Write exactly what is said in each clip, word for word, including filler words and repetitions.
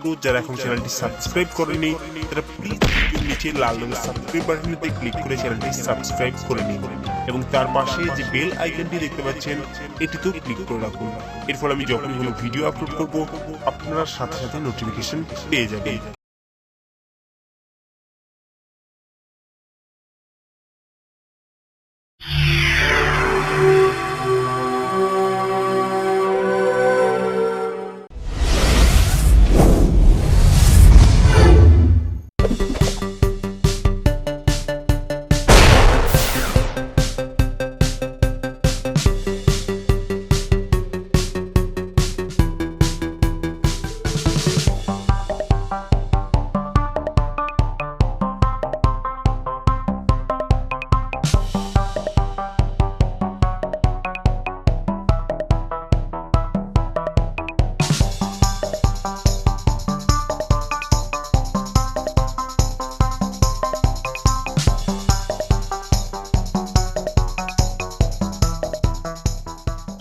তো যারা এখন চ্যানেলটি সাবস্ক্রাইব করেননি, তারা প্লিজ ভিডিওর নিচে লাল রঙের সাবস্ক্রাইব বাটনটিতে ক্লিক করে চ্যানেলটি সাবস্ক্রাইব করে নিন এবং তার পাশে যে বেল আইকনটি দেখতে পাচ্ছেন, এটিতেও ক্লিক করে রাখুন। এর ফলে আমি যখনই কোনো ভিডিও আপলোড করব, আপনারা সাথে সাথে নোটিফিকেশন পেয়ে যাবেন।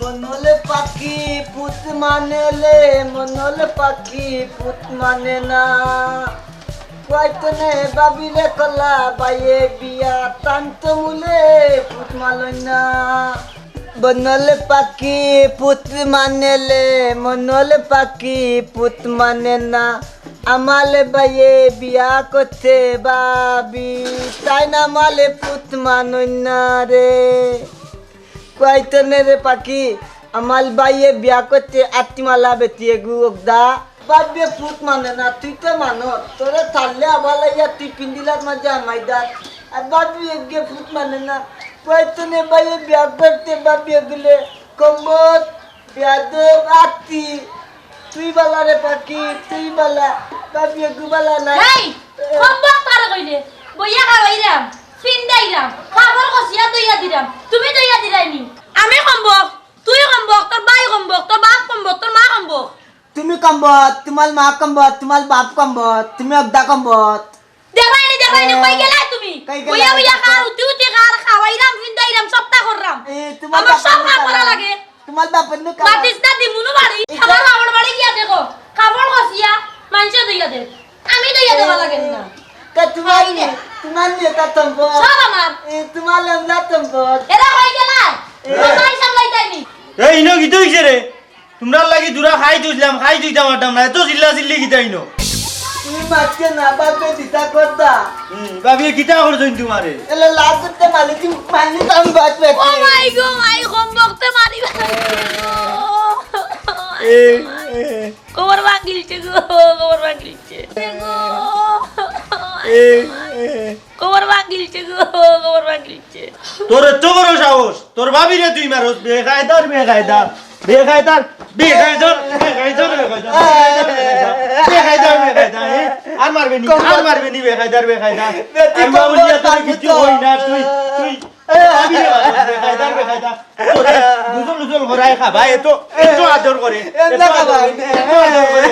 বনল পাখি পুত মানেলে, মনল পাখি পুত মানে না। কয়তনে ভাবিরে কলা বাইয়ে বিয়া, তান্ত মুলে পুত মালইন না। বনল পাখি পুত মানেলে, মনল পাখি পুত মানে না। আমালে বাইয়ে বিয়া করতে ভাবি, তাইন আমালে পুত মানইন না রে। কইতনে রে পাখি, আমাল বাইয়ে বিয়া করতে আত্তিমালা বেটি এগু অকদা। ভাবিয়ে পুত মানে না, তুই তো মানো, তোরে থাললে আবার লাইয়া তুই পিন্দিলার মাঝে আমাইদার। আর ভাবিয়ে পুত মানে না, কইতনে বাইয়ে বিয়া করতে ভাবিয়ে গুলে কম্বত, বেয়াদব, আত্তি। তুই বালা রে পাখি, তুই বালা, ভাবিয়ে গু বালা না। এই, কম্বক কারে কইলে? বইয়া খাওয়াইরাম, ফিন্দাইরাম, খাবার কষিয়া দইয়া দিরাম, তুমি দইয়া দিরায়নি। আমি কম্বক, তুই কম্বক, তোর ভাই কম্বক, তোর বাপ কম্বক, তোর মা কম্বক। তুমি কম্বত, তোমার মা কম্বত, তোমার বাপ কম্বত, তুমি অকদা কম্বত। দেখরায়নি, দেখরায়নি, এ, কই গেলায় তুমি? কই গেলায়? বইয়া বইয়া খার, উতি উতি খার, খাওয়াইরাম, ফিন্দাইরাম, সবতা কররাম। এ, তোমার আমার বাপের সব কাম করা লাগে। তোমার বাপের নু কাম। মাতিস না দিমুনু বাড়ি, এই আমার বাবার বাড়ি গিয়া দেখো, কাপড় কষিয়া, মানষে দইয়া দে। আমি দইয়া দেওয়া লাগে না। তা তোমার নে, তোমার নে তা তম্বত। সব আমার। এ, তোমার লম্বা তম্বত। এরা কই গেলায়? এ। আমার ভাই সামলাইতায়নি। এই, ইনো কিতা অইছে রে? তুমরার লাগি দুরা খাই থইছলাম, খাই থইতাম পারতাম না, এত চিল্লা চিল্লি কিতা ইনো? তুমি মাতকে না, বাপে দিতা করতা। হুম, ভাবিয়ে কিতা করছইন তুমারে? এলা লাজ করতে মালি, তুমি মালি তো আমি বাঁচবে। ও মাই গো, মাই কম্বকতে মারি। এ, এ। কোমর ভাঙিলছে গো, কোমর ভাঙিলছে। এ, এ। কোমর ভাঙিলছে গো, কোমর ভাঙিলছে। তোর এত বড় সাহস, তোর ভাবিরে তুই মারস, বেকায়দার বেকায়দা, বেকায়দার, বেকায়দার, বেকায়দার, বেকায়দার, বেকায়দার, বেকায়দা, হ্যাঁ? আর মারবে নি, আর মারবে নি, বেকায়দার বেকায়দা। আমি বাবুলিয়া তোর কিছু হই না, তুই, তুই, ভাবিরে মারস, বেকায়দার বেকায়দা। তোরে গুজল গুজল করায় খাবায়, এত, এত আদর করে, এত আদর করে, এত আদর করে।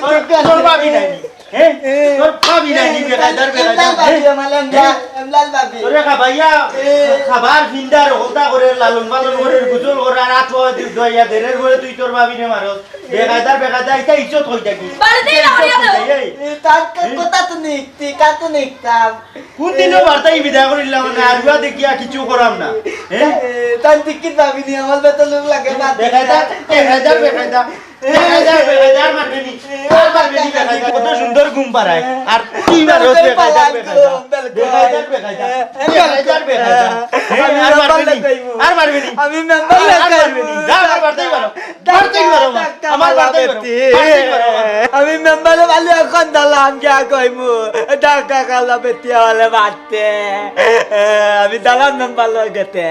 তোর, তোর ভাবি নাই। হে? এ, তোর ভাবি নাই নি, এ, বেকায়দার, এমলাল বেকায়দার, ভাবি, হে? আমার এমলাল, হে? এমলাল ভাবি। তোরে খাবাইয়া, এ। খাবার ফিন্দার, হতা করে, লালন পালন করে, গোসল করে, আর আত পাও দি-, ধুইয়া দেরের পরে তুই তোর ভাবিরে মারস। বেকায়দার, বেকায়দা, ইটা ইজ্জত কই থাকি? বাড়িতেই ইটা না ইজ্জত করিয়া কই দেও। থাকি, এই? এ, তার কা-, হে? কথা তো নিকতি, কার তো নিকতাম। কোন দিনও বার্তাই বিদায় করিলাম না, আর উয়া দেখিয়া কিছু করাম না। হে? এ, তার দিকির ভাবি নি, আমার বেতন লোক লাগে না। বেকায়দা, বেকায়দার, বেকায়দা। এ, এ, এ, এ, আর মারবে নি, আর মারবে নি, বেকায়দা, কত সুন্দর ঘুম পাড়ায়। আর তুই মারবে, বেকায়দার, বেকায়দা। বেকায়দার, বেকায়দা। এ, এ, বেকায়দার, বেকায়দা। এ, এ, আমি আর মারবে নি, আর মারবে নি। আমি মেম্বার আর মারবে নি। যা, আমার বাড়িতেই মারো। বাড়িতেই মারো, মা। আমার বাড়িতেই মারো। বাড়িতেই মারো, মা। আমি মেম্বার বালি এখন দালাম গিয়া কইমু। ঢাকা কালা বেটি হলে বাড়তে। এ, আমি দালাম মেম্বার লগে তে।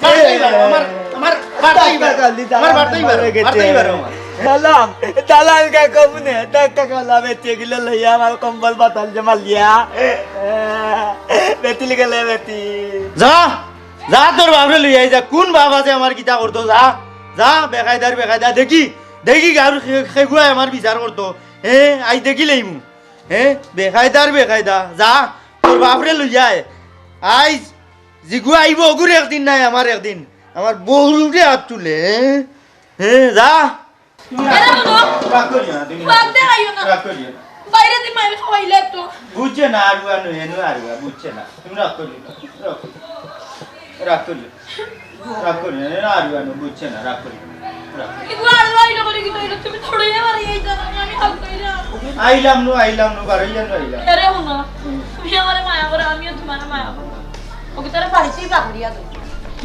বাড়তেই পারো, আমার, আমার বাড়তেই পারো। আমার বাড়তেই পারো, বাড়তেই পারো, আমার। দালাম, দালাম কে কমুনে, ধাক্কা খালা বেটি গিলে লইয়া আমার কম্বল বাতাল জমালিয়া। বেটিল গেলে বেটি। যা, যা তোর বাপরে লইয়াই যা। কোন বাপ আছে আমার কিতা করতো? যা, যা, বেকায়দার বেকায়দা। দেখি, দেখি গাঁর খে-, খেগুয়ায় আমার বিচার করতো। হে, আই দেখি লইমু। হে, বেকায়দার বেকায়দা। যা, তোর বাপরে লইয়ায়। আইজ জিগু আইবো, ওগুর একদিন নাই, আমার একদিন। আমার বউরে আত তুলে, হে? হে, যা। তুমি রাগ এরে করিও না, হুনো। রাগ করিও না, তুমি রাগ দেখাইও না। রাগ করিও না। বাইরে দি মাইর খাওয়াইলে তো। বুঝছে না, আরুয়া নয়, নয় আরুয়া, বুঝছে না। তুমি রাগ করিও না, রাগ করিও না। রাগ করিও না। রাগ করিও না, এরা আরুয়া নয়, বুঝছে না, রাগ করিও না। রাগ করিও না। কিন্তু আরুয়া ইটা করে কি হইলো? তুমি থোড়াই আমার এই জানো, আমি হাল কইলাম। আইলাম নু, আইলাম নু, বারইয়া নু আইলাম। এরে হুনো, তুমি আমারে মায়া করো, আমিও তোমারে মায়া করো। ওকে তারা বাড়িতেই বাগড়িয়া দেবো।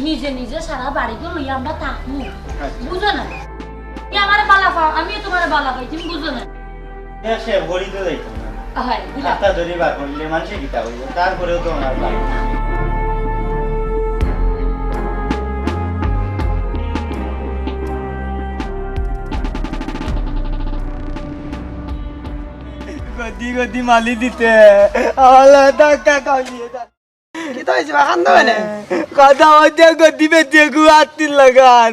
নিজে নিজে সারা বাড়িঘর লইয়া আমরা থাকমু। আচ্ছা। বুঝো না? কি আমারে বালা পাও, আমিও তোমারে বালা পাই, তুমি বুঝো না? এ, সে বড়ি তো যাইতো না। হয়, বুঝো। আত্মা ধরি বার করলে মানুষে কিতা হইব? তারপরেও তো আমার বাড়ি। গদি গদি মালি দিতে, আলা ধাক্কা খাওয়িয়ে দা। কিতা অইছে বা, কান্দো কেনে? কথা হইতে গদি বেটি গু আত্তির লাগান।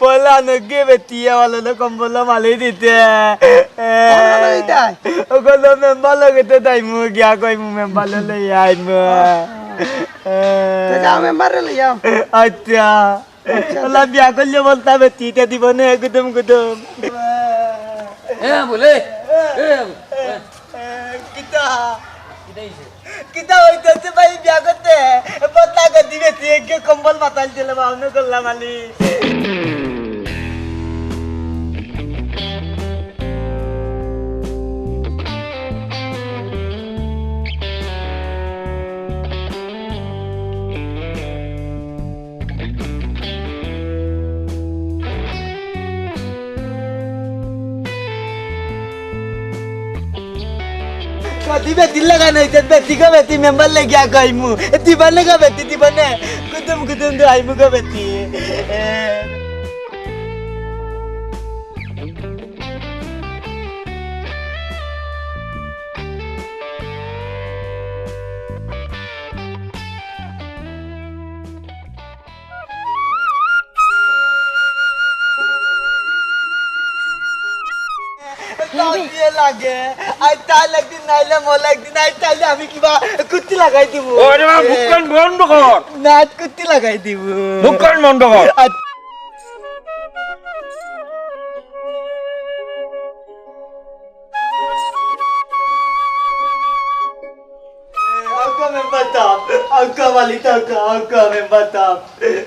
পলা নগে বেটি, আলা লো কম্বল মালি দিতে। কোন কথা কইতায়? ও কলো মেম্বার লগে তো দাইমু, গিয়া কইমু মেম্বার লই আইমু। তো যাও মেম্বার লই যাও। আচ্ছা। আচ্ছা। ওলা বিয়া করলে বলতা বেটি, ইটা দিব নে, গুদুম গুদুম। এ, বলে, এ, এ, কিতা? কিতা হইছে? কিতা হইতেছে ভাই, বিয়া করতে? বলতা গদি বেটি, একে কম্বল পাতাল দিলে, বাউনে করলাম আলি। গদি বেটির লাগান অইছে, বেটি গো বেটি, মেম্বার লগে আগাইমু। দিবানে গো বেটি, দিবানে। গুদুম গুদুম দে আইমু গো বেটি। তাও দিয়ে লাগে। আর তাই একদিন নাইলে মোর একদিন, আর তাইলে আমি কিবা কুত্তি লাগাই দিব। ওরে বাবা, মুখখান বন্ধ কর। নাচ কুত্তি লাগাই দিব। মুখখান বন্ধ কর। আর আউক্কা মেম্বার সাব, আউক্কা বালি আউক্কা, আউক্কা মেম্বার সাব,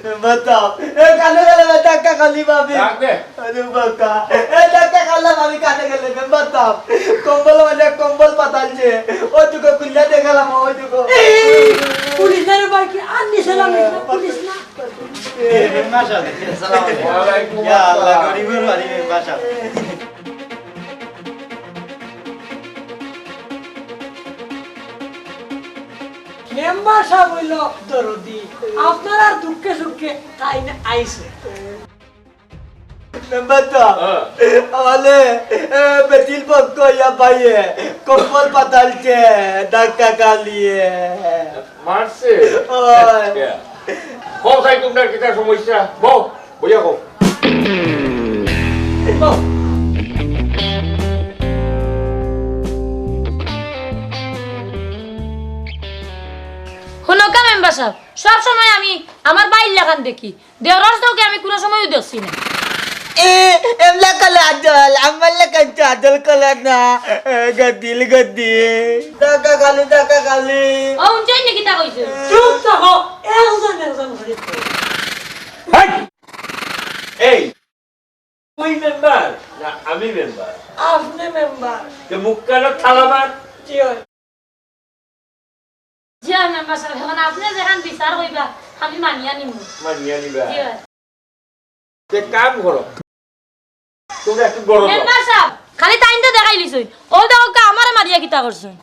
মেম্বার সাব। এ, কানে গেলে বে, ধাক্কা খালি ভাবি। ডাক দে। আরে বাবা, এ, ধাক্কা খালা ভাবি কানে গেলে, মেম্বার সাব। কম্বল মানে কম্বল পাতালছে। ওইটুকু খুললে দেখালাম, ওইটুকু। এই, পুলিশ না রে ভাই, কি আর নিছে না, পুলিশ না। এ, মেম্বার সাব, আসসালামু আলাইকুম। ওয়ালাইকুম আসসালাম। ইয়া আল্লাহ, গরিবের বাড়ি মেম্বার সাব। মেম্বার সাব অইলো দরদি, আপনারার দুঃখে সুখে তাইন আইছে। মেম্বার সাব, হ্যাঁ। আমারে, এ, বেটির পক্ষ ইয়া ভাইয়ে কম্বল পাতালছে, ধাক্কা খালিয়ে। মারছে? ওই। আচ্ছা। কও চাই তুমরার কিতা সমস্যা? বও। বইয়া কও। হুনউক্কা মেম্বার সাব, সব সময় আমি আমার ভাইর লাখান দেখি, দেওরর চউখে আমি কুনু সময়ও দেখছি না। এ, এমলা কলা আদল, আমার লাখান তো আদল কলা না, এ, গদিল গদি। ধাক্কা খালি, ধাক্কা খালি। ও, হুনছইন নি কিতা কইছে? চুপ থাকো, একজন একজন করি। হাই! এই, তুই মেম্বার না আমি মেম্বার? আপনে মেম্বার। তে মুখ কানো তালা মার। জি অয়। জি অয় মেম্বার সাব, এখন আপনে যেখান বিচার কইবা, আমি মানিয়া নিমু। মানিয়া নিবা? জি অয়। তে কাম করো, তুমরা একটু বড় যাও। মেম্বার সাব, খালি তাইনরে দেখাইলিছইন। অউ দেখউক্কা, আমারে মারিয়া কিতা করছইন?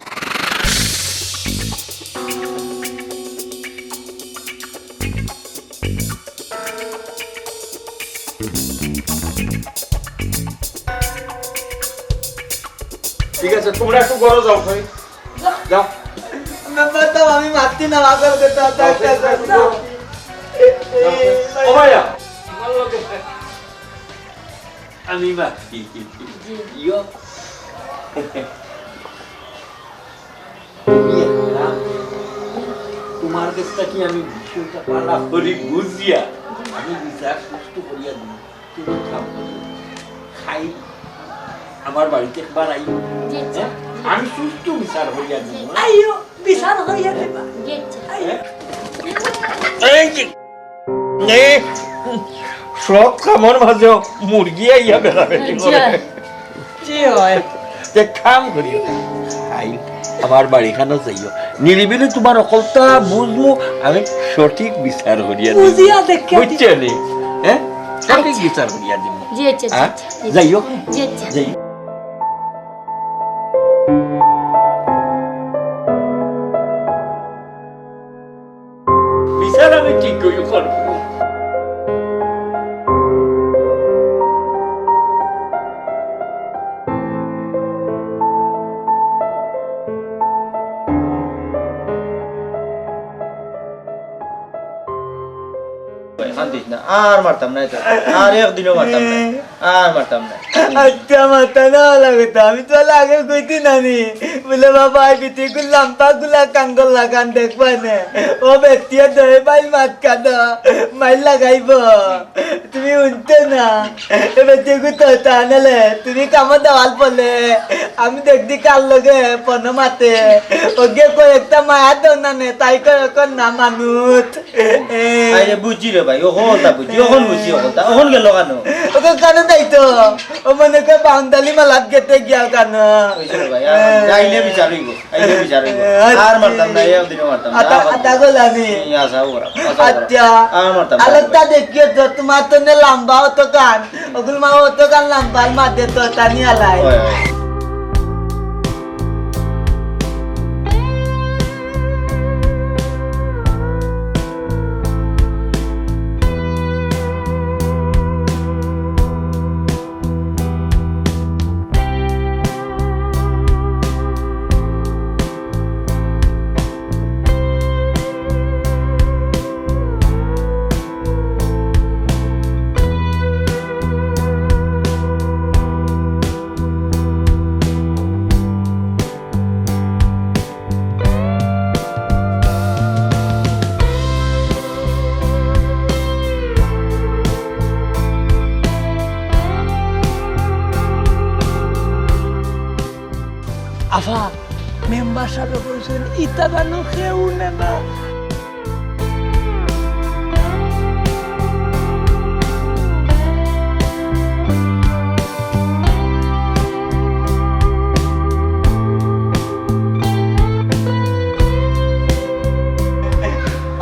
ঠিক আছে, তুমরা একটু বড় যাও, ভাই। যাও। মেম্বার সাব, আমি মারছি না, পাগল কথা, যাও, যাও, যাও, যাও। ও ভাইয়া, আমার লগে আমি মারছি। জি। ইয়ো। তুমি একটা, তোমার কাছ থাকি আমি বিষয়টা ভালা করি বুঝিয়া আমি বিচার সুষ্ঠু করিয়া দিই। তুমি খাও। আই, আমার বাড়িত একবার আই। জি, আচ্ছা। হ্যাঁ? আমি সুষ্ঠু বিচার করিয়া দিমু, হ্যাঁ? আইও, বিচার করিয়া দিবা। জি, আচ্ছা। আইও। এই যে, এই সব কামর মাঝেও মুরগি আইয়া বেড়াবেড়ি করে। জি। কি হয়? তে কাম করিও। আই, আমার বাড়িখানো যাইও। নিরিবিলি তুমার অকলতা বুঝমু, আমি সঠিক বিচার করিয়া দিমু। বুঝিয়া দেখিয়া দিমু। বুঝছো নি? হ্যাঁ? সঠিক বিচার করিয়া দিমু। জি, আচ্ছা, আচ্ছা, হ্যাঁ? আচ্ছা। যাইও। জি, আচ্ছা। যাইও। বিচার আমি ঠিক করি করব। কান্দিস না, আর মারতাম না এত। আর একদিনও মারতাম না। আর মারতাম না। আচ্ছা, মাথা না লাগে তো, আমি তো লাগে কইতি নানি। বলে, "বাবা, এই বিটিগুলো লাম্বা গুলা কাঙ্গল লাগান দেখবা নে। ও বেটিয়ে দই বাইল মাত কাদো, মাইল লাগাইব। তুমি উঠতে না। এ বেটিগু তো তা নালে, তুমি কামো দেওয়াল বলে, আমি দেখদি কার লগে পন মাতে। ওকে কয়েকটা মায়া দেও না নে, তাই কয় এখন না মানুষ।" আরে বুঝছি রে ভাই, অখন বুঝছি, অখন বুঝছি, অখন তা, অখন গেল কেন? ওকে কেন যাইতো? ও মনে কয় বাউন্ডারি মালাত গেতে গিয়া কেন? বুঝছি রে ভাই, আর আইলে বিচার হইব, আইলে বিচার হইব। আচ্ছা। আর মারতাম না, এই দিনও মারতাম না। আতা, আর আতা গোলামি। এই আশা ওরা, আশা ওরা। আচ্ছা। আর মারতাম না। আলোকটা দেখিও তো, তোমার তো নে লম্বা অত কান। ওগুলো মা অত কান লম্বা, আর মাঝে তো টানি আলাই। হয়, হয়। আফা, মেম্বার সাবে কইছইন, ইতা জানো কেউ হুনে না।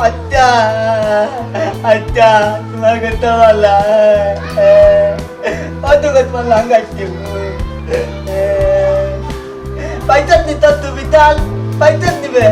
আচ্ছা, আচ্ছা, তোমার কথা বলা। অত কথা লাগাইতে। পাইতেন নি তো তুমি তাল, পাইতেন নিবে।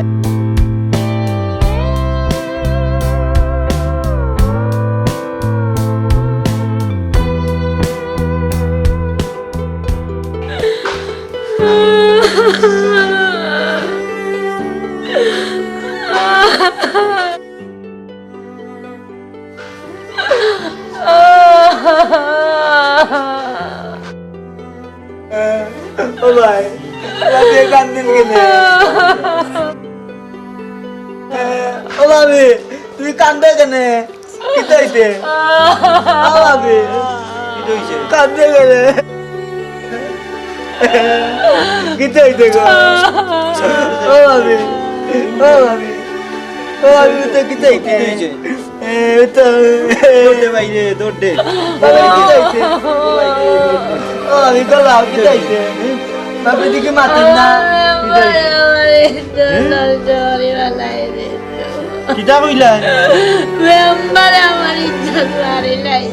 ও ভাই, ভাবি কান্দিল কেনে? ও ভাবি, তুমি কান্দো কেনে? কিতা অইছে? ও ভাবি, কিতা অইছে? কান্দো কেনে? কিতা অইছে গো? ও ভাবি, ও ভাবি, ও ভাবি, তো কিতা অইছে? কিতা অইছে? এ, তো দৌড় দে ভাই রে, দৌড় দে। বাবা, কিতা অইছে? ও, আমি তো লাভ, কিতা অইছে? বাবা, দিকে মাতেন না। কিতা অইছে? কিতা কইলা? মেম্বারে আমার ইজ্জত মারি নাই।